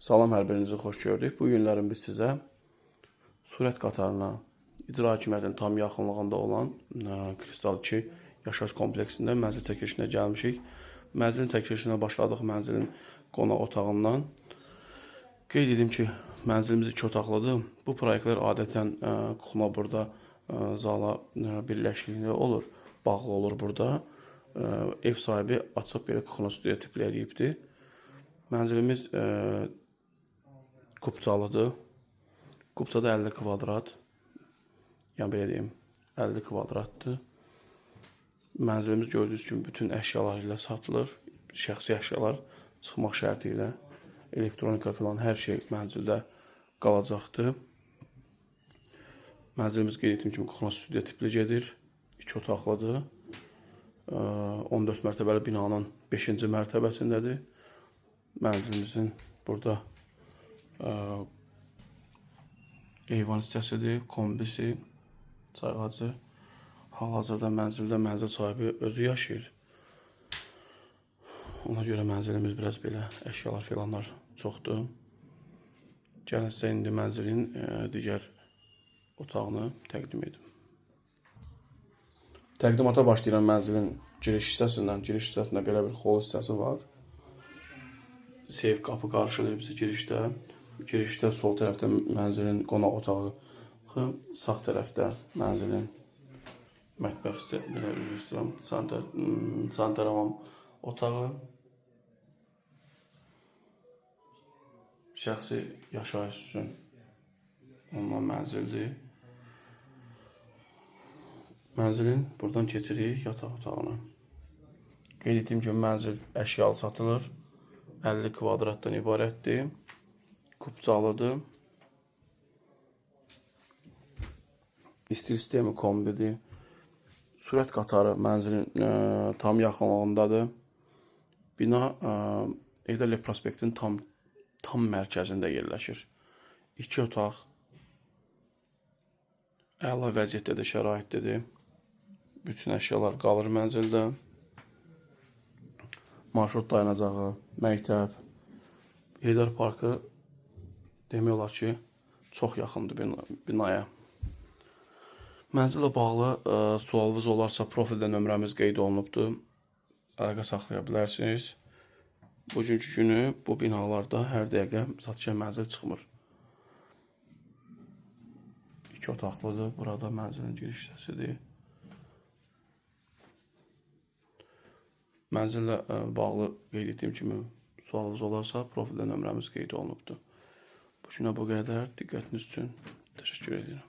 Salam, hər birinizi xoş gördük. Bu günlərin biz sizə sürət qatarına, icra hakimiyyətinin tam yaxınlığında olan Kristal 2 yaşayış kompleksində mənzil çəkilişinə gəlmişik. Mənzilin çəkilişinə başladıq mənzilin qonaq otağından. Qeyd edim ki, mənzilimiz 2 otaqlıdır. Bu proyektlər adətən kuxuna burada zala birləşikliyi olur, bağlı olur burada. Ev sahibi açıq belə kuxuna studiya tipli eləyibdi. Mənzilimiz kupçalıdır. Kupçada 50 kvadrat. Yəni belə deyim, 50 kvadratdır. Mənzilimiz gördüyünüz kimi bütün əşyalar ilə satılır. Şəxsi əşyalar çıxmaq şərti ilə elektronika falan hər şey mənzildə qalacaqdır. Mənzilimiz qeyd etdiyim kimi kuxuna studiya tipli gedir. 2 otaqlıdır. 14 mərtəbəli binanın 5-ci mərtəbəsindədir. Mənzilimizin burada eyvan hissəsidir, kombisi, çayğacı. Hal-hazırda mənzildə mənzil sahibi özü yaşayır. Ona görə mənzilimiz biraz belə əşyalar filanlar çoxdur. Gəlin sizə indi mənzilin digər otağını təqdim edim. Təqdimata başlayıram mənzilin giriş hissəsindən. Giriş hissəsində belə bir xol hissəsi var. Seyf qapı qarşılayır bizi girişdə. Girişdə sol tərəfdə mənzilin qonaq otağı, sağ tərəfdə mənzilin mətbəx hissə, belə üzr istəyirəm, sanitar hamam otağı. Şəxsi yaşayış üçün olunan mənzildir. Mənzilin buradan keçirik yataq otağına. Qeyd etdiyim kimi mənzil əşyalı satılır. 50 kvadratdan ibarətdir. Kupçalıdır. İstilik sistemi kombidir. Sürət qatarı mənzilin tam yaxınlığındadır. Bina Heydər Əliyev prospektinin tam mərkəzində yerləşir. 2 otaq. Əla vəziyyətdədir, şəraitdədir. Bütün əşyalar qalır mənzildə. Marşrut dayanacağı, məktəb, Heydər Parkı demək olar ki, çox yaxındır binaya. Mənzillə bağlı sualınız olarsa profildə nömrəmiz qeyd olunubdur. Əlaqə saxlaya bilərsiniz. Bugünkü günü bu binalarda hər dəqiqə satışa mənzil çıxmır. 2 otaqlıdır. Burada mənzilin giriş hissəsidir. Mənzillə bağlı qeyd etdiyim kimi sualınız olarsa profildə nömrəmiz qeyd olunubdur. Bu günə bu qədər. Diqqətiniz üçün təşəkkür edirəm.